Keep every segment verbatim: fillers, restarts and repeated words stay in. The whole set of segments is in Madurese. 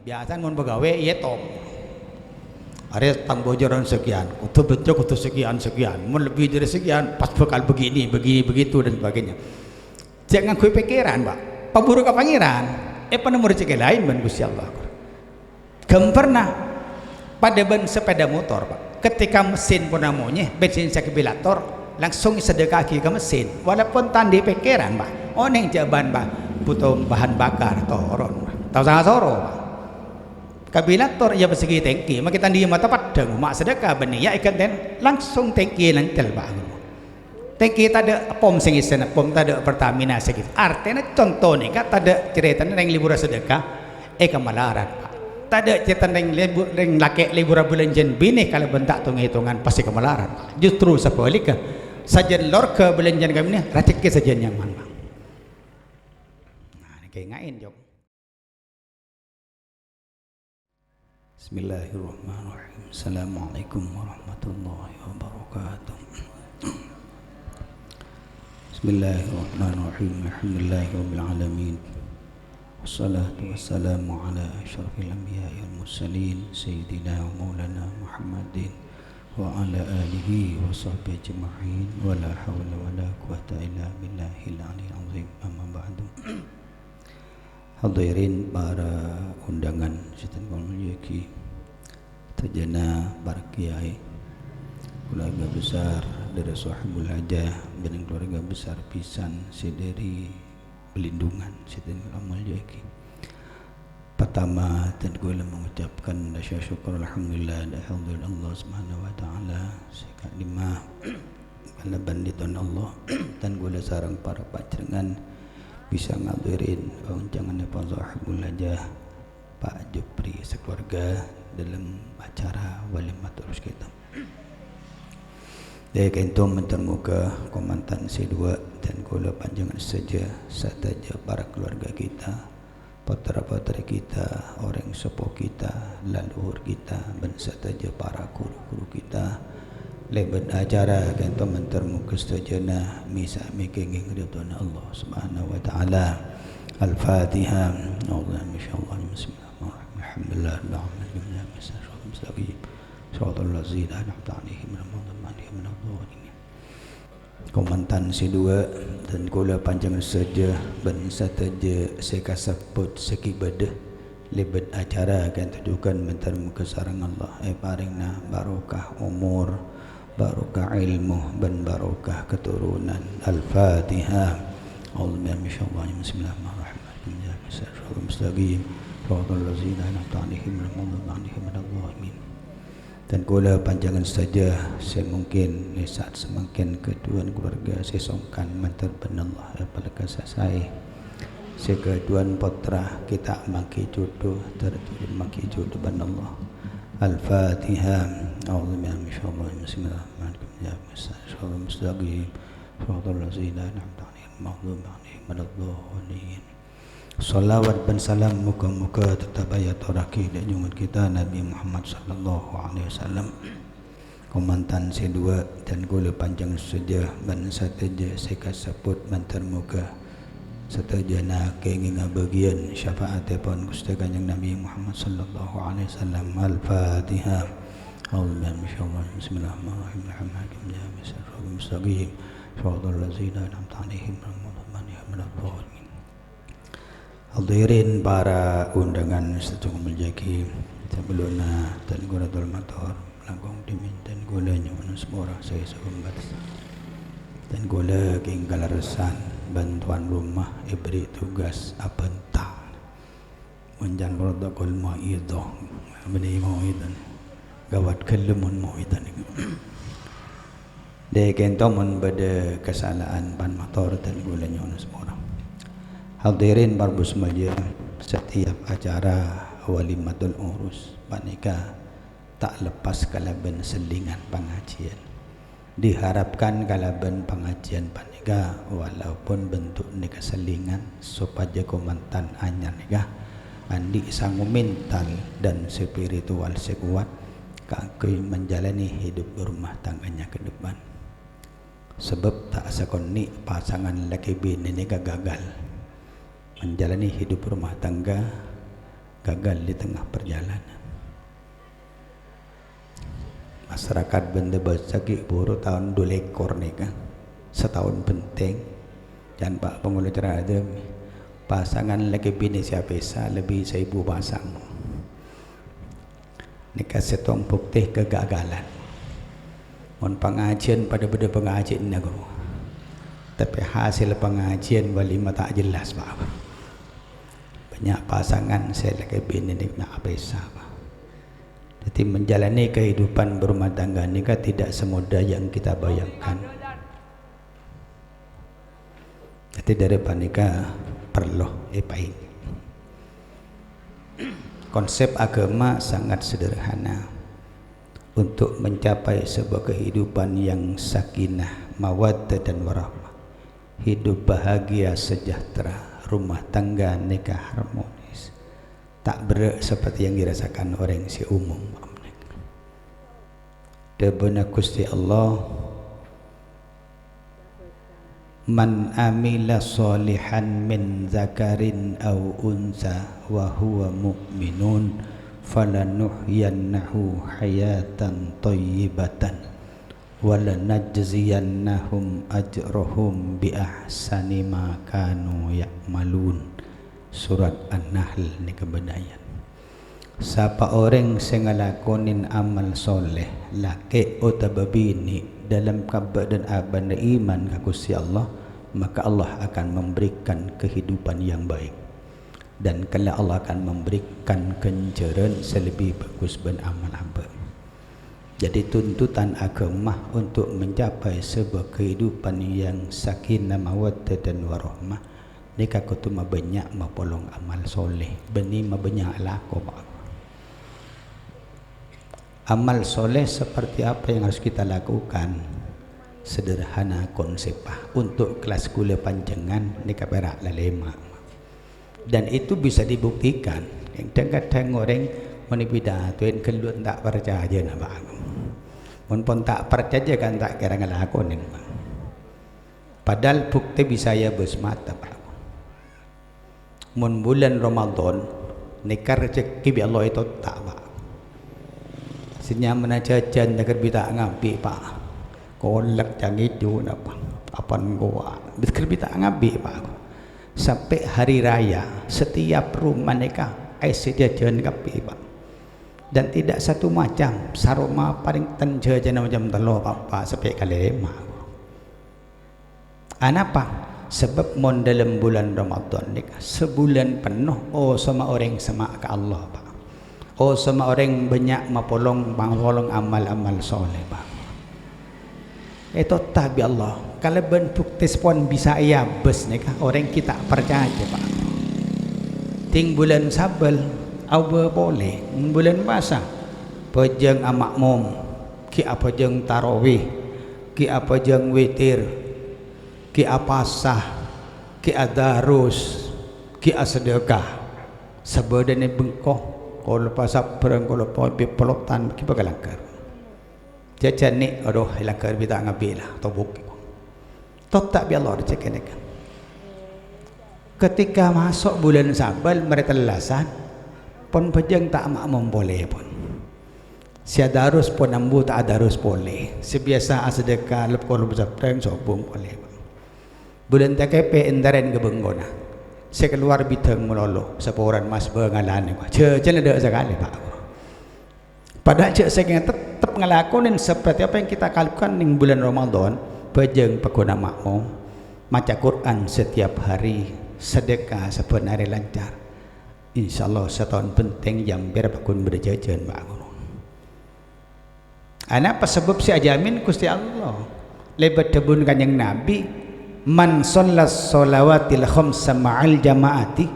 Biyasana mon pegawai, èyètong. Arè tang bojoran sekian, kodhu beccè kodhu sekian-sekian. Mon lebbi dhâri sekian, pas bakal begini, begini, begitu, dan sebagainya. Jhâ' ngangghuy pèkkèran, Pak. Paburu ka Pangèran. Èpanemmo rejhekkè laèn bân Gustè Allah. Ghâmbhârna padâ bân sepeda motor, Pak. Ketika mesin pona monyè, bensin sè kabilator, langsung èsadheka'aghi ka mesin. Walaupun ta' andi' pèkkèran, Pak. Onèng jhâ' bân, Pak, buto bahan bakar, toron, Pak. Tao sanga soro, Pak. Kabilator, iyâ, pas ghi' tèngki, makè ta' andi' mata paddhâng, ma' sadhekka bânnè, iyâ, èghântèn langsung tèngki nèncèl, Pak. Tèngki tadâ' pom sè ngèssèna, pom tadâ' Pertamina sè ghi-, artèna conto nèka tadâ' carètana rèng lebur asadhekka èkamalarat, Pak. Tadâ' carètana rèng lebu-, rèng lakè' lebur abhâlânjhâ'ân binè kalabân ta' tong-ètongan pas èkamalarat, Pak. Justru sabhâligghâ, sajân lorga bhâlânjhâ'ân ka'dinto rejhekkè sajân nyaman, Pak. Nah, nèka ènga'è, Cong. Bismillahirrahmanirrahim. Assalamualaikum warahmatullahi wabarakatuh. Bismillahirrahmanirrahim. Alhamdulillahirabbil alamin. Wassalatu wassalamu ala asyrafil anbiya'i wal mursalin, sayyidina wa maulana Muhammadin wa ala alihi wa sahbihi ajma'in. Wa la haula wa la quwwata illa billahil aliyil azim. Amma ba'du. Hadirin para undangan sè tan kaulâ molja'aghi, sadhâjâna para kiai, keluarga besar dhâri Sohibul Hajah, bân keluarga besar bhisan sè dhâri Bellindungan sè tan kaulâ molja'aghi. Pertama, tan kaulâ mengucapkan rasa syukur, alhamdulillah, ḍâ' hadirat Allah Subhanahu wa Ta'ala, sè ka'ḍimma kalabân ridhona Allah, tan kaulâ sareng para panjhennengngan bisa ngadirin onjhânganna Sohibul Hajah Pak Jupri sakeluarga dalam acara walimatul urus kita. Ḍâ' ka'ḍinto mandhâr moghâ kamantan sè ḍuwâ' tan kaulâ panjhennengngan sadhâjâ, sadhâjâ para keluarga kita, pottra-pottrè kita, orèng seppo kita, leluhur kita, bân sadhâjâ para ghuru-ghuru kita, lèbât acara ka'ḍinto mandhâr moghâ sadhâjâna mè-, sa-, mè-, kèngèng ridhona Allah Subhanahu wa Ta'ala. Al-Fatihah. A'udzubillahi minasyaitonirrajim. Bismillahirrahmanirrahim. Alhamdulillahirabbil alamin. Shiratal ladzina an'amta 'alaihim ghairil maghdubi 'alaihim waladdallin. Kamantan sè ḍuwâ', tan kaulâ panjhennengngan sadhâjâ bân sadhâjâ sè kasebbhut sè ghi' bâḍâ lèbât acara ka'ḍinto jhughân mandhâr moghâ sareng Allah èparèngana barokah omor, barokah èlmo, bân barokah katoronan. Al-Fatihah. A'udzubillahi minasyaitonirrajim. Bismillahirrahmanirrahim. Ihdinas siratal mustaqim. Shiratal ladzina an'amta 'alaihim ghairil maghdubi 'alaihim waladdallin. Tan kaulâ panjhennengngan sadhâjâ sè mungkin è sa'at samangkèn kaḍuwâ'ân keluarga sè songkan mandhâr bân Allah èpalèkasa saè. Sè kaḍuwâ'ân pottra kita mangghi jhudhu, dhâr-, mangghi jhudhu bân Allah. Al-Fatihah. A'udzubillahi minasyaitonirrajim. Bismillahirrahmanirrahim. Ihdinas siratal mustaqim. Shiratal ladzina an'amta 'alaihim ghairil maghdubi 'alaihim waladdallin. Shalawat bân salam moghâ-moghâ tetep èyatorraghi ḍâ' Junjungan kita Nabi Muhammad sallallahu alaihi wasallam. Kamantan sè ḍuwâ', tan kaulâ panjhennengngan sadhâjâ bân sadhâjâ sè kasebbhut mandhâr moghâ sadhâjâna kèngèng abâgiyân syafa'atèpon Ghustè Kanjeng Nabi Muhammad sallallahu alaihi wasallam. Al-Fatihah. A'udzubillahi minasyaitonirrajim. Bismillahirrahmanirrahim. Alhamdulillahirabbil alamin. Shiratal ladzina an'amta 'alaihim ghairil maghdubi 'alaihim waladdallin. Hadirin para undangan sè tan kaulâ molja'aghi, sabellunna tan kaulâ ator mator, langkong ḍimèn tan kaulâ nyo'ona sapora sè sabâmbât. Tan kaulâ kèng kalerressan bân tuan rumah èberri' tugas abhânta. Mon can protokol mau'idhah, bânnè mau'idhah. Ghâbây ghâllu mon mau'idhah nèko. Ḍâ' ka'ḍinto mon bâḍâ kasala'an pan mator tan kaulâ nyo'ona sapora. Hadirin parlo sè moljâ, setiap acara walimatul urus panèka ta' lepas kalabân selingan pangajiyân. Diharapkan kalabân pangajiyân panèka, walaupun bentuknya kaselingan, sopajâ kamantan anyar nèka anḍi' sango mental dan spiritual sè kowat kaangghuy menjalani hidup rumah tangganya ke depan. Sabâb ta' sakonè' pasangan lakè binè nèka gagal menjalani hidup rumah tangga gagal di tengah perjalanan. Masyarakat Banda Basa ghi' buru taon du lèkor nèka, sataon bhenteng. Can Pa' pangolo cara adâmi, pasangan lakè binè sè apèsa lebbi saèbu pasang. Nèka sèttong bukti kegagalan. Mon pangajiân padâ bâdâ pangajiânna, ghuru. Tapè hasil pangajiân walima ta' jelas, Pa'. Bânnya' pasangan sè lakè binè nèka apèsa, Pa'. Jadi, menjalani kehidupan berumah tangga nèka tidak semudah yang kita bayangkan. Jadi, dâri panèka parlo èpaèngè'. Konsep agama sangat sederhana. Untuk mencapai sebuah kehidupan yang sakinah, mawaddah, dan warahmah, hidup bahagia, sejahtera, rumah tangga nèka harmonis, ta' berrâ' seperti yang dirasakan orèng sè umum. Dhâbuna Ghustè Allah, "Man amila shalihan min dzakarin aw untsa wa huwa mu'minun, falanuhyiyannahu hayatan thayyibatan, wa lanajziyannahum ajrahum bi ahsani ma kanu ya'malun." Surat An-Nahl nèka bâdâ ayat. Sapa orèng sè ngalakonè amal sholèh, lakè' otabâ binè', dâlem kabâdâ'ân abâna iman ka Ghustè Allah, maka Allah akan memberikan kehidupan yang baik. Dan kelak Allah akan memberikan ganjaran sè lebbi bhâghus bân amal abâ'. Jadi, tuntutan agama untuk mencapai sebuah kehidupan yang sakinah, mawaddah, dan warahmah, nèka kodhu mabânnya' mapolong amal sholèh, bânnè mabânnya' alako, Pa'. Amal sholèh seperti apa yang harus kita lakukan? Sederhana konsepnya. Untuk kelas kaulâ panjhennengngan, nèka pèra' lalèma'. Dan itu bisa dibuktikan. Kadhâng-kadhâng orèng mon èpidatoè ghâllu ta' parcajâ, Pa'. Mon pon ta' parcajâ kan ta' kèra ngalakonè, Pa'. Padahal bukti bisa èabâs mata, Pa'. Mon bulân Ramadan, nèka rejhekkè bi' Allah ètotta', Pa'. Sè nyamana jhâjhân nèka bi' ta' ngabi', Pa'. Kolak, cangèco, napa? Apan kowa. Nèka bi' ta' ngabi', Pa'. Sampè' hari raya, setiap rumah nèka èssè jhâjhân kabbhi, Pa'. Dan tidak satu macam, saroma palèng ten jhâjhâna macam tello, Pa', Pa', sampè' kalèma. Anapa? Sabâb mon dâlem bulân Ramadan nèka, sabulân penno osoma orèng sèma' ka Allah, Pa'. Osoma orèng bânnya' mapolong, mapolong amal-amal sholèh, Pa'. Ètotta' bi' Allah, kalabân bukti sè pon bisa èabâs nèka, orèng ghi' ta' parcajâ, Pa'. Ding bulân Sabâl, aobâ polè, bulân Pasa, bhâjâng ama'mom, ghi' abhâjâng tarawih, ghi' abhâjâng witir, ghi' apasa, ghi' adarus, ghi' asadhâka. Sabâdâna è bengko, kaulâ pasabârâng, kaulâ po-, bi' polotan, ghi' bhâkal langghâr. Jhâjhân nè', adhu, èlangghâr bi' ta' ngabi' la, tobuk. Totta' bi' Allah rejhekkè nèka. Ketika maso' bulân Sabâl, marè tellasan, pon bhâjâng ta' ma'mom polè pon. Sè adarus pon ambu ta' adarus polè. Sè biyasa asadhâka lep-, kolop saprèng sobung polè. Bulân takèpè' èntarèn ka bengkona. Sè kalowar bidhâng malolo, saporan mas bângalana. Jhâjhân adâ' sakalè, Pa'. Padahal jhâ' sakènga tettep ngalakonè seperti apa yang kita lakukan neng bulân Ramadan, bhâjâng pagghun ma'mom, maca Qur'an setiap hari, sedekah sabbhân arè lancar. Insyaallah sataon bhenteng yang bèr pagghun bâdâ jhâjhân, Pa', ngono. Anapa sabâb sè ajhâmin Ghustè Allah? Lèbât dhâbuna Kanjeng Nabi, "Man shallas shalawatil khamsa ma'al jama'ati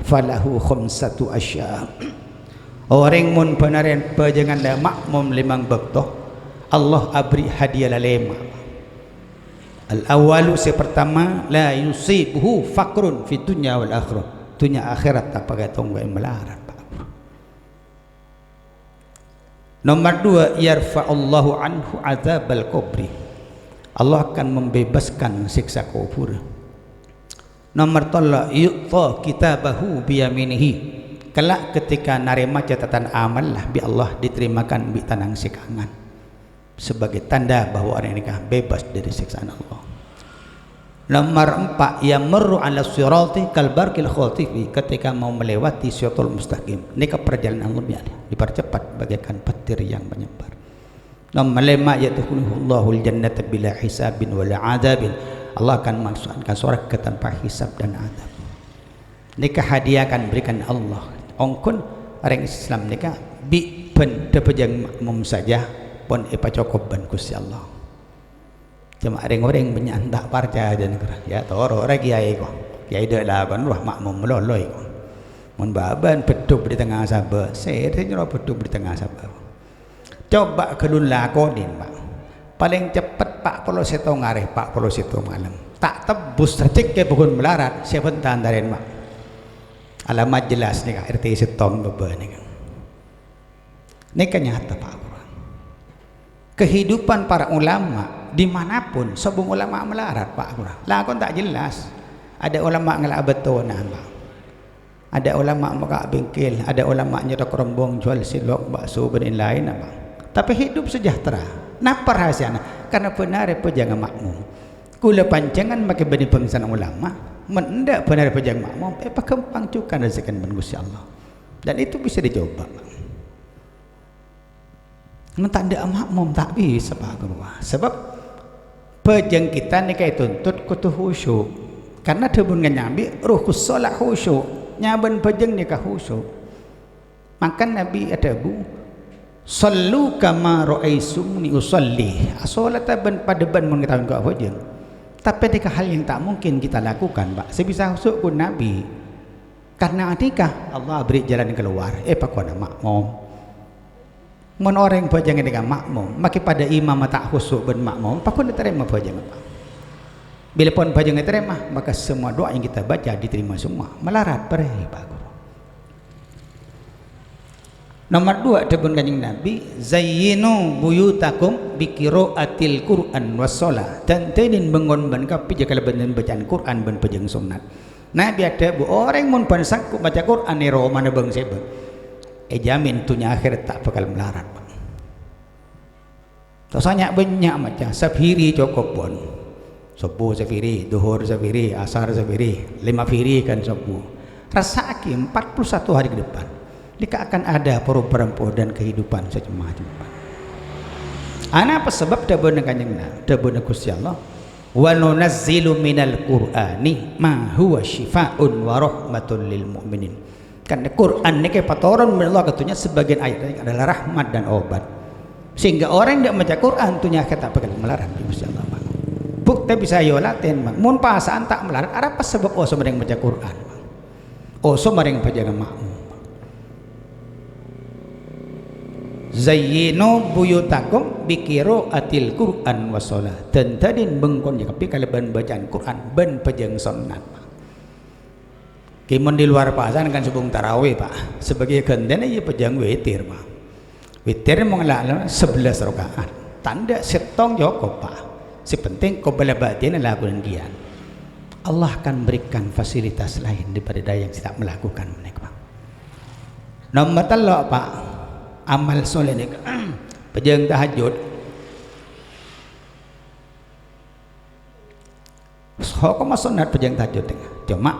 falahu khamsatu asya." Orèng mon bânarèn bhâjângan la ma'mom lèmang bâkto, Allah abherri' hadiah lalèma'. Al-awwalu, sè partama, la yusibuhu faqrun fid dunya wal akhirah. Dhunnya akhèrat ta' pakè tongghâ malarat, Pa'. Nomor dua, yarfa'ullahu anhu adzabal qabri. Allah akan membebaskan siksa kubur. Nomor tello', yu'ta kitabahu biyaminihi. Kelak ketika narema catatan amal lah bi' Allah diterimakan bi' tanang sè kangan, sebagai tanda bahwa orèng nèka bebas dari siksaan Allah. Nomor empat, yamurru 'ala sirati kal barqil khatifi, ketika mau melewati Siratal Mustaqim. Nèka perjalanan Allah bi' Allah dipercepat bagaikan petir yang menyebar. Nomor lima, yadkhulullahul jannata bila hisabin wala adzabin. Allah akan masukkan ka sorga tanpa hisab dan azab. Nèka hadiah akan berikan Allah. Ongghu orèng Islam nèka bi' bân dhâ-, bhâjâng makmum saja pon èpacokop bân Ghustè Allah. Coma rèng-orèng bânnya' ta' parcajâ jân kèra. Ya, toro' rè kèyaè ko. Kèyaè dâ' lakon rowa makmum loloè ko. Mon bâbân bheddhuk dâri tengnga sabâ, sèra nyoro bheddhuk dâri tengnga sabâ. Coba ghâllu lakonè, Pa'. Palèng ceppet pa' polo sèttong arè, pa' polo sèttong malem. Ta' tebbus rejhekkè bhâghun malarat, sè bhânta antarèn, Pa'. Alamat jelas nèka, R T sèttong bâbâ nèka. Nèka nyata, Pa', Lurah. Kehidupan para ulama dimanapun, sobung ulama malarat, Pa', Lurah. Lakon ta' jelas. Ada ulama ngala' bâtona, Pa'. Ada ulama buka bengkel, ada ulama nyetok rombong jual cilok, bakso, bân lain-lain, apa. Tapi hidup sejahtera. Napa rahasiana? Karena bhânar èpajâng makmum. Kaulâ panjhennengngan makè bânnè bângsana ulama, mon endâ' bhânar èpajâng makmum, èpaghâmpang jhughân rejhekkèna bân Ghustè Allah. Dan itu bisa dicoba. Mon ta' endâ' makmum, ta' bisa, Pa', Lurah. Sabâb bhâjâng kita nèka ètuntut kodhu khusyuk. Karena dhâbuna Kanjeng Nabi, "Ruhus shalah khusyuk." Nyabâna bhâjâng nèka khusyuk. Mangkana Nabi adhâbu, "Shallu kama ra'aitumuni ushalli." Asolata bân padâ bân mon ngètaowè engko' abhâjâng. Tapè nèka hal yang tak mungkin kita lakukan, Pa'. Sè bisa khusyuk kun Nabi. Karena nèka Allah abherri' jalan keluar, èpakona makmum. Mon orèng bhâjângnga nèka makmum, makè padâ imamma ta' khusyuk bân makmum, paghun ètarèma bhâjângnga, Pa'. Bilâ pon bhâjângnga ètarèma, maka semua doa yang kita baca diterima semua. Malarat bhâreng, Pa', Lurah. Nomor dua, dhâbuna Kanjeng Nabi, "Zayyinu buyutakum bi qiraatil Qur'an was shalah." Dhândhânin bhângon bân kabbhi jâ kalabân bâcaan Qur'an bân bhâjâng sonnat. Nabi adhâbu, "Orèng mon bân sangko' maca Qur'an è romana bâng-sèbâng, èjamin dhunnya akhèrat ta' bhâkal malarat, Pa'." Tosa nya'-bânnya' maca, safiri cokop pon. Sobbhu safiri, dhuhur safiri, asar safiri, lèma firi kan sobbhu. Rassa'aghi empat puluh satu hari ke depan. Nèka akan ada perubahan-perubahan kehidupan sè macem-macem. Anapa sabâb? Dhâbuna Kanjeng Na-, dhâbuna Ghustè Allah, "Wa nunazzilu minal Qur'ani ma huwa syifaa'un wa rahmatun lil mu'minin." Kan Qur'an nèka èpatoron bân Allah ka dhunnya, sebagian ayat adalah rahmat dan obat. Sehingga orèng ta' maca Qur'an, dhunnya akhèrat ta' bhâkal malarat, Ghustè Allah, Pak. Bhuktè bisa ayo latèn, Pak. Mon pasa'an ta' malarat, arapa sabâb oso marèng maca Qur'an, Pak? Oso marèng bhâjângnga makmum, Pak. "Zayyinu buyutakum bi qiraatil Qur'an was shalah." Dhândhânin bhângon jâ kabbhi kalabân bâcaan Qur'an bân bhâjâng sonnat, Pak. Kèmon di luar pasa'an kan sobung tarawih, Pak. Sebagai ghântèna iyâ bhâjâng witir, Pak. Witir mon la-, la-, sebelas rakaat. Tandhâ sèttong cokop, Pak. Sè penting qobâl abâdiyâna lakonè kèya. Allah akan berikan fasilitas lain daripada yang tidak melakukan mereka, Pak. Nomor tello', Pak. Amal soleh nèka. Bhâjâng tahajjud. Hokomma sonnat bhâjâng tahajjud. Coma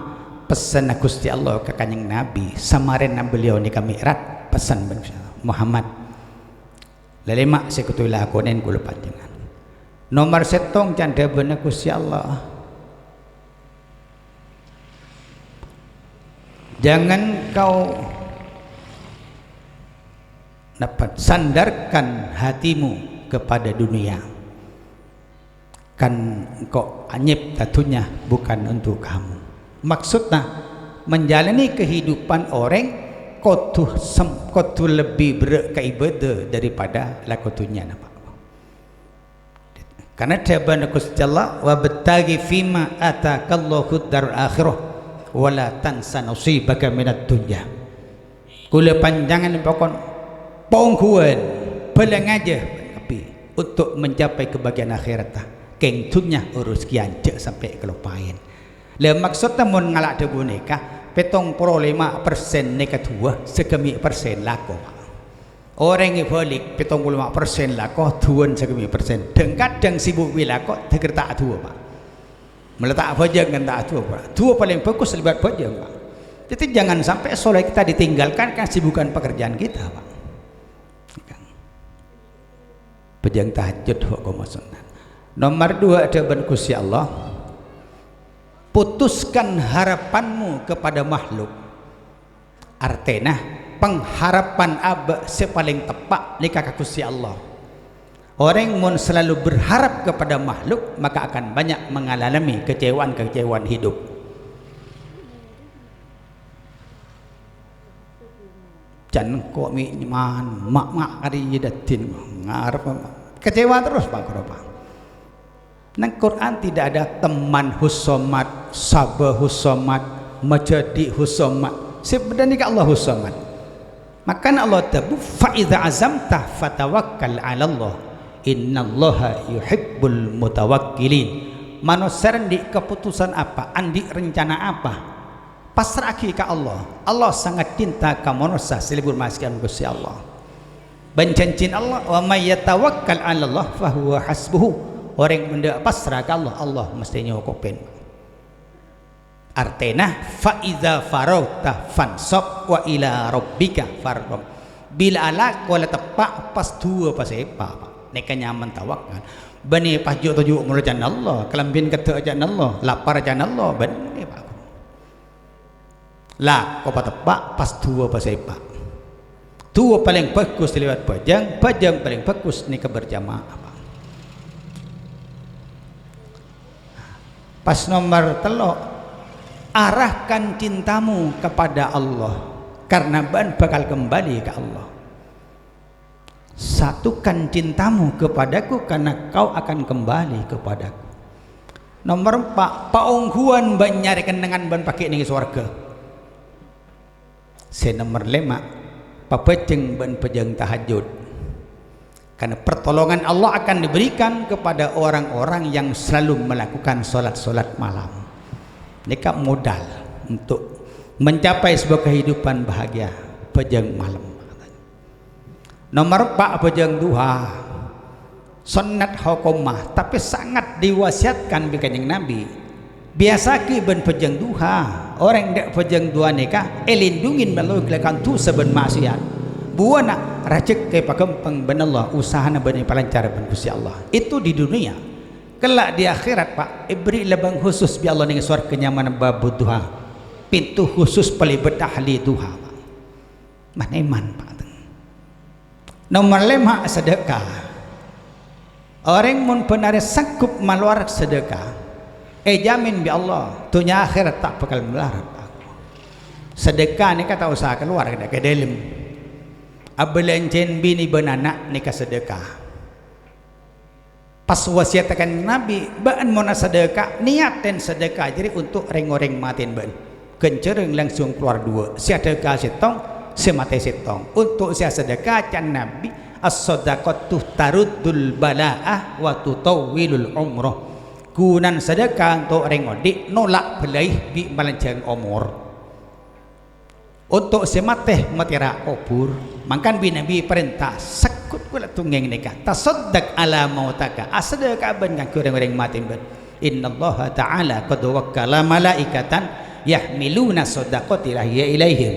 pessenna Ghustè Allah ka Kanjeng Nabi, samarèna beliau nèka mi'raj, pessen bân Ghustè Allah, "Muhammad, la lèma' sè kodhu èlakonè kaulâ panjhennengngan. Nomor sèttong can dhâbuna Ghustè Allah, 'Jangan kau, napa, sandarkan hatimu kepada dunia.' Kan engko' nyèpta dhunnya bukan untuk kamu." Maksudnya, menjalani kehidupan orèng kodhu sem-, kodhu lebbi berrâ' ka ibâdâ daripada lako dhunnyana, Pak. Karena dhâbuna Ghustè Allah, "Wabtaghi fima atakallahu darul akhirah, wa la tansa nasibaka minad dunya." Kaulâ panjhennengngan pokon pongghuwân, bâlângajâ kabbhi untuk mencapai kebahagiaan akhiratta. Kèng dhunnya urus kèya, jhâ' sampè' kaloppaèn. La, maksodda mon ngala' dhâbu nèka, Pètong polo lèma' persen nèka du'a, sagâmè' persen lako, Pak. Orèng èbâlik pètong polo lèma' persen lako, du'ana sagâmè' persen. Dhâng-kadhâng sibuk bi' lako, dhâgghâr ta' adu'a, Pak. Mala ta' abhâjâng kan ta' adu'a, Pak. Du'a palèng bhâghus lèbât bhâjâng, Pak. Jadi jangan sampai sholat kita ditinggalkan karena kesibukan pekerjaan kita, Pak. Bhâjâng tahajjud hukumma sunnah. Nomor dua, adhâbân Ghustè Allah, putuskan harapanmu kepada makhluk. Artèna, pengharapan abâ' sè palèng teppa' nèka ka Ghustè Allah. Orèng mon selalu berharap kepada makhluk, maka akan banyak mengalami kekecewaan-kekecewaan hidup. Can engko' mè' nyaman, ma'-ma' kari dhâddhin ngarep, kecewa terus, Pak, ghuru, Pak. Neng Quran tidak ada teman khusomat, saba khusomat, majadi khusomat. Sè bâdâ nèka Allah khusomat. Makana Allah adhâbu, "Fa idza azamta fatawakkal 'alallah. Innallaha yuhibbul mutawakkilin." Manossa andi' kaputusan apa, andi' rencana apa, passra'aghi ka Allah. Allah sangat cinta ka manossa sè lebur maskèyan Ghustè Allah. Bân janjina Allah, "Wa may yatawakkal 'alallah fa huwa hasbuhu." Orèng mon dâ' passra ka Allah, Allah mastè nyokobhi. Artèna, "Fa idza faraghta fansab wa ila rabbika farghab." Bilâ alako la teppa', pas du'a pasèpa, Pak. Nèka nyaman tawakkal. Bânnè pas ju'-toju' molè ca'na Allah, kalambhina keddhâ' ca'na Allah, lapar ca'na Allah, bânnè, Pak. Lako pateppa', pas du'a pasèpa. Du'a palèng bhâghus lèbât bhâjâng, bhâjâng palèng bhâghus nèka berjamaah. Pas nomor tello', arahkan cintamu kepada Allah, karena bâ'na bakal kembali ka Allah. Satukan cintamu kepadaku, karena kau akan kembali kepadaku. Nomor empa', paongghuwân bân nyarè kennengngan bân paghi' neng sowarghâ. Sè nomor lèma', pabhâjâng bân bhâjâng tahajjud. Karena pertolongan Allah akan diberikan kepada orang-orang yang selalu melakukan sholat-sholat malam. Nèka modal untuk mencapai sebuah kehidupan bahagia, bhâjâng malem. Nomor empa', bhâjâng duha. Sonnat hokomma, tapè sangat diwasiatkan bi' Kanjeng Nabi. Biyasaghi bân bhâjâng duha. Orèng dâ' bhâjâng duha nèka èlindhungin bân Allah kalakowan dhusa bân ma'siyat. Buwâna rajhekkè èpaghâmpang bân Allah, usahana bân èpalancar bân Ghustè Allah. Itu di dunia. Kella' di akhirat, Pak, èberri' labâng khusus bi' Allah neng sowarghâ nyamana Babud Duha. Pintu khusus palèbât ahli duha, Pak. Man-èman, Pak. Nomor lèma', sedekah. Orèng mon bân arè sanggup malowar sedekah, èjamin bi' Allah, dhunnya akhèrat ta' bhâkal malarat. Sedekah nèka ta' osa kalowar dâ' ka dâlem. Abâlânjhâ'ân binè bân ana' nèka sedekah. Pas wasiyatta Kanjeng Nabi, "Bâ'na mon asadhâka, niyaddhân sadhâka jârèya onto' rèng-orèng matèna bâ'na. Ghânjhârânna langsung kalowar duwâ', sè adhâka sèttong, sè matè sèttong." Onto' sè asadhâka, ca'na Nabi, "As-shadaqatu taruddul bala'a wa tutawwilul umrah." Ghunana sadhâka onto' rèng odi' nolak bâlâi bi' malanjhâng omor. Onto' sè matè matèra' kobhur, mangkana bi-, Nabi parènta, "Segghut ghulâ tongngèng nèka, tasaddaq ala mautaka, asadhâka bâ'na kaangghuy rèng-orèng matè bâ'na. Innallaha ta'ala qad wakkala malaikatan yahmiluna sadaqati lahya ilaihim."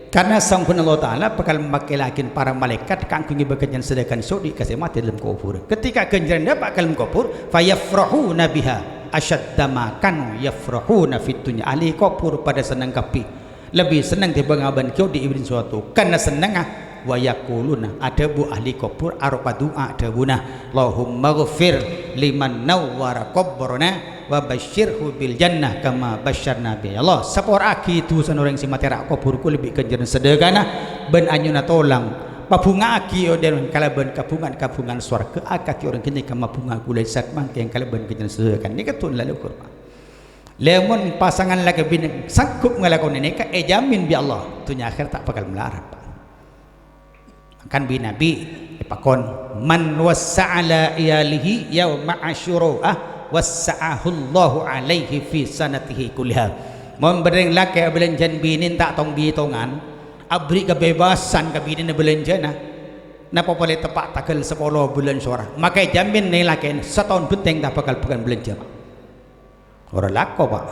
Karna Sangghuna Allah Ta'ala bhâkal makkèla'aghin para malaèkat kaangghuy ngibâ ghânjhârân sadhâkana sè odi' ka sè matè dâlem kobhur. Ketika ghânjhârânna dâpa' ka dâlem kobhur, fayafrahuna biha asyadda ma kanu yafrahuna fid dunya. Ahli kobhur padâ senneng kabbhi. Lebbi senneng tèmbhâng abâ'na ghi' odi' èbèrri' sowatto. Karna sennengnga, wa yaquluna, adhâbu ahli kobhur aropa du'a dhâbuna, "Allahummaghfir liman nawwara qabrana wa basysyirhu bil jannah kama basysyarna bi." Ya Allah, sapora'aghi dhusana orèng sè matèra' kobhur ghulâ bi' ghânjhârân sadhâkana bân anyona tolang. Pabhunga'aghi odi' kalabân kabhunga'an-kabhunga'an sowarghâ, akadhi orèng ghânèka mabhunga ghulâ sa'at mangkèn kalabân ghânjhârân sadhâkana. Nèka du'a la luhur, Pak. Lamon pasangan lakè binè sanggup ngalakonè nèka, èjamin bi' Allah, dhunnya akhèrat ta' bhâkal malarat, Pak. Kan bi-, Nabi èpakon, "Man wassa'a ala iyalihi yauma Asyura, wassa'ahullahu alaihi fi sanatihi kulliha." Mon bâdâ rèng lakè' abâlânjhâ'ân binèna ta' tong-bitongan, aberri' kabebasan ka binèna bâlânjhâna, napa polè teppa' tangghâl sapolo bulân Sowara, makè èjhâmin nè lakèna sataon bhântèng ta' bhâkal bhâkal bâlânjhâ, Pa'. Ora lako, Pa'.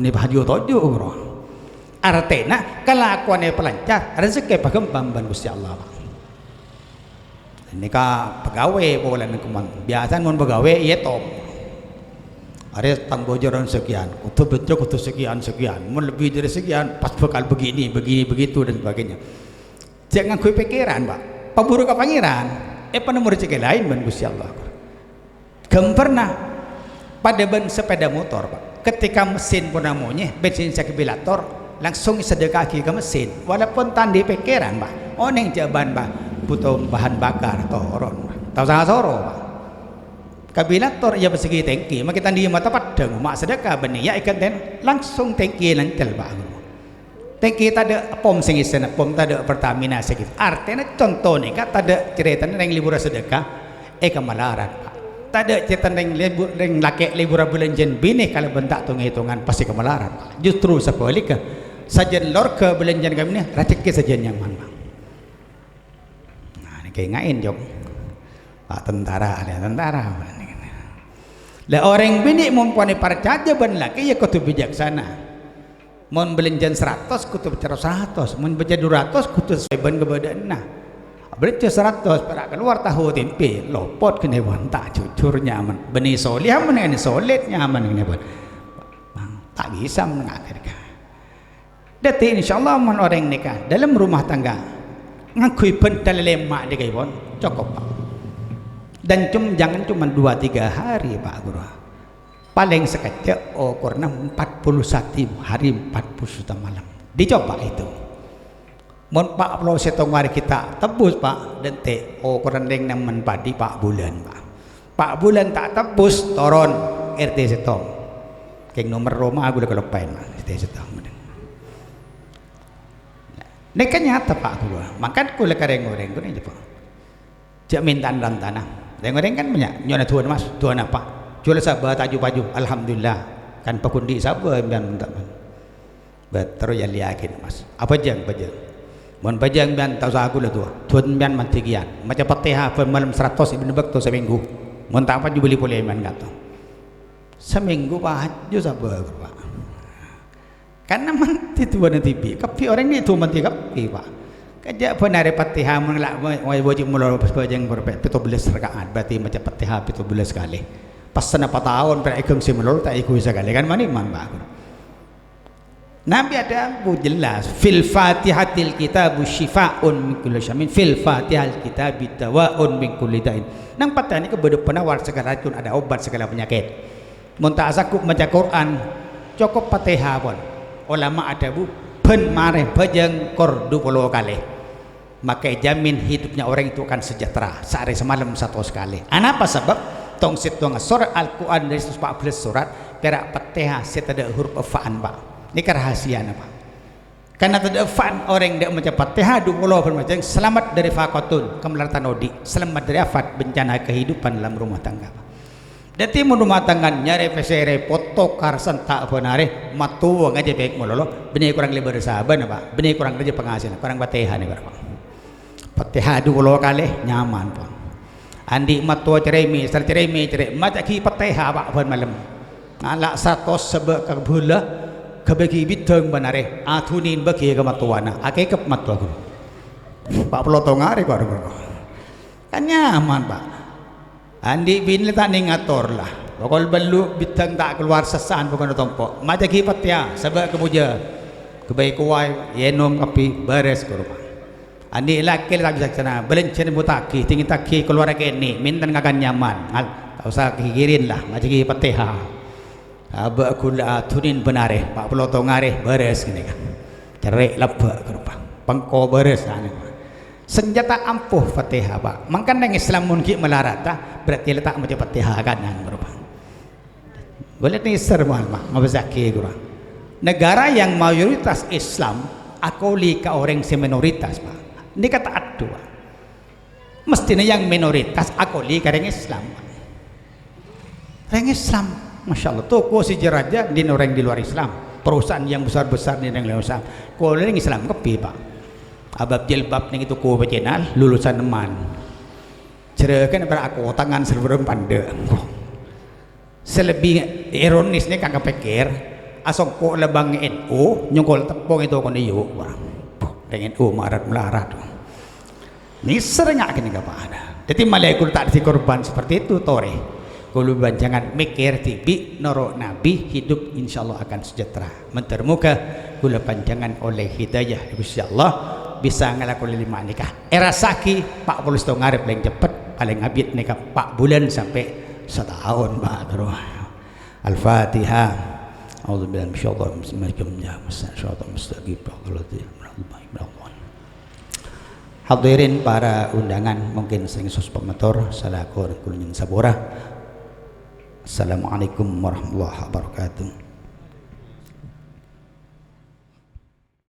Nè paju toju', ora. Artèna, kalakowanna èpalancar, rejekkè èpaghâmpang bân Ghustè Allah, Pa'. Nèka pegawai polana kemon. Biyasana mon pegawai, èyètong. Arè tang bojoran sakèyan, kodhu bâjâ kodhu sakèyan-sakèyan. Mon lebbi dâri sakèyan, pas bhâkal begini, begini, begitu, dan sebagainya. Jhâ' ngangghuy pèkkèran, Pa'. Paburu ka Pangèran. Èpanemmo rejhekkè laèn bân Ghustè Allah. Ghâmbhârna padâ bân sepeda motor, Pa'. Ketika mesin pona monyè, bensin sè èkabilator, langsung èsadheka'aghi ka mesin. Walaupun ta' andi' pèkkèran, Pa'. Onèng jhâ' bân, Pa', buto bahan bakar, toron, Pa'. Ta' osa soro, Pa'. Kabilator, iyâ, pèssègi tèngki, makè ta' andi' mata paddhâng, ma' sadheka bânnè, iyâ, èghântèna langsung tèngki lèncèl, Pa'. Tèngki tadâ' pom sè ngèssèna, pom tadâ' Pertamina sè ngèssè. Artèna conto nèka tadâ' carètana rèng lebura sadheka èkamalarat, Pa'. Tadâ' carètana rèng lebu-, rèng lakè' lebura bâlânjhâ'ân binè kalabân ta' tong-ètongan pas èkamalarat, Pa'. Justru sabhâligghâ, sajân lorga bâlânjhâ'ân kabinè, rejhekkè sajân nyaman, Pa'. Nah, nèka ènga'è, Jok. Pa' tentara, alè tentara. Lah, orèng binè' mon pon èparcajâ bân lakè', iyâ kodhu bijaksana. Mon bâlânjhâ'ân saratos, kodhu pècèro saratos. Mon pècè du ratos, kodhu sesuai bân kabâdâ'ânna. Bâlânjhâ saratos, pèra' kalowar tahu tempè, lopot ghânèka, pon ta' jujur nyaman. Bânnè solèh, mon ghânèka solèt nyaman ghânèka, pon. Ta' bisa menengah ghânèka. Dhâddhi, insyaallah, mon orèng nèka dâlem rumah tangga ngangghuy bhândhâl lèma' nèka, pon, cokop, Pa'. Dan cum-, jangan cuma dua tiga hari, Pa', Ghuru. Palèng sakejjhâ' okoranna empat puluh satu hari, empat puluh satu malam. Dicoba itu. Mon pa' polo sèttong arè ghi' ta' tebbus, Pa', dântè' okoran rèng nemmen paḍi pa' bulân, Pa'. Pa' bulân ta' tebbus, toron R T sèttong. Kèng nomer roma ghulâ kaloppaèn, Pa', R T sèttong. Nèka nyata, Pa', ghulâ. Mangkana ghulâ ka rèng-orèng ghulâ, Pa'. Jhâ' mènta rantana. Rèng-orèng kan bânnya' nyo'ona du'âna, Mas. Du'âna apa? Jhâ' la sabâ taju-paju. Alhamdulillah. Kan paghun ḍi' sabâ sampèyan mènta, Mas. Bâ-, terro èyalèyaghi, Mas. Abhâjâng, bhâjâng. Mon bhâjâng sampèyan ta' osa ghulâ du'â. Du'â sampèyan mandhi kèya. Maca Fatihah bân malem saratos è bâkto samènggu. Mon ta' paju bâli polè sampèyan kanto. Samènggu paju sabâ, Pa'. Karna mandhi du'âna dhibi', kabbhi orèng nè' du'â mandhi kabbhi, Pa'. Kajhâ' bân arè Fatihah mon la-, wa-, wa-, wâjib malolo pas bhâjâng pèr-, pè-, pètto bellâs raka'at, berarti maca Fatihah pètto bellâs kalè. Pas sanapa taon pèra' èghângsè malolo ta' èghânggu sakalè, kan man-, man, Pa'. Nabi adhâbu jelas, "Fil Fatihatil kitabu syifa'un min kulli syamin, fil Fatihal kitabi dawa'un min kulli da'in." Neng Fatihah nèka bâḍâ penawar segala racun, ada obat segala penyakit. Mon ta' sanggup maca Qur'an, cokop Fatihah pon. Olama adhâbu, bân marè bhâjâng kor ḍu polo kalè. Maka èjhâmin hidupnya orang itu akan sejahtera, saarè samalem satos kalè. Anapa sabâb? Tong sèttonga sorat Al-Qur'an ḍâri saratos pa' bellâs sorat, pèra' Fatihah sè taḍâ' huruf F-an, Pa'. Nèka rahasiana, Pa'. Karna taḍâ' F-an, orèng ḍâ' maca Fatihah ḍu polo bân bhâjâng, salamet ḍâri faqatun, kamalaratan oḍi', salamet ḍâri afat, bencana kehidupan dalam rumah tangga, Pa'. Dhâddhi, mon rumah tangga nyarè pèssè rèpot, tokar santa' bân arè, mattowa ngajhâ bhâi malolo, bânnè korang lèbâr sabâna, Pa'. Bânnè korang rajâ panghasilan, korang Fatihah nèka, Pa'. Fatihah ḍu polo kalè, nyaman, Pa'. Anḍi' mattowa cerrè mè', sèr cerrè mè', cerrè, maca'aghi Fatihah, Pa', bân malem. Ngala' saratos sabâ' ka bhulâ, ghâbâghi bhidhâng bân arè, aḍhunè bâghi ka mattowana, akèkep mattowa ghuru. Pa' polo tong arè, Pa', ghuru. Kan nyaman, Pa'. Anḍi' binè ta' nèng ngator la. Pokol bâllu' bhidhâng ta' kalowar sessa'an pokona tompo'. Maca'aghi Fatihah, sabâ' ka bhulâ. Ghâbây koway, ènom kabbhi, bârâs ghuru, Pa'. Anḍi' lakè la ta' bicaksana, bâlânjhâna bhuta'aghi, ḍingètaghi kalowarra kènè', mènta ngakan nyaman. Ngal-, ta' osa ghighiri la, maca'aghi Fatihah. Abâ' ghulâ aḍhunè bân arè, pa' polo tong arè, bârâs ghânèka. Cerrè' labbâ' ghâruwa. Pèngko bârâs, anu. Sanjhâta ampuh Fatihah, Pa'. Mangkana rèng Islam mon ghi' malarata, berarti la ta' maca Fatihah kanyan ghâruwa. Ghulâ nèser, mohon maaf, ngabâsaghi ghâruwa. Negara yang mayoritas Islam akoli ka orèng sè minoritas, Pa'. Nèka ta' adhu, Pa'. Mesthina yang minoritas akoli ka rèng Islam. Rèng Islam, Masya Allah, toko sè jâ-rajâ ḍin orèng di luar Islam. Perusahaan yang besar-besar nèng lulusan. Kaulâ nèng Islam kabbhi, Pak. Abâb jilbab nèng toko pècèna, lulusan emman. Jherrâghân para akotangan sarbârâng pandâ'. Sè lebbi ironis nèka kapèkkèr, asongko' la bâng N U, nyongkol teppo nèng tokona yu', wah, rèng N U marat-melarat. Nèser nga' kènè' ka padâ. Dhâddhi, malè kaulâ ta' dhâddhi korban seperti itu, torè. Kaulâ bân jhângan mèkkèr dhibi', noro' Nabi, hidup insyaallah akan sejahtera. Mandhâr moghâ kaulâ panjhângan ollè hidayah Gusti Allah, bisa ngalakonè lèma' nèka. Èrassaghi, Pa' Polres to ngarep palèng ceppet, palèng abit nèka pa' bulân sampè' sataon, Pa', terro. Al-Fatihah. A'udzubillahi minasyaitonir rajim. Bismillahirrahmanirrahim. Hadirin para undangan, mungkin sèngko' sos pamator, salaku rèng kaulâ nyo'on sapora. Assalamualaikum warahmatullahi wabarakatuh.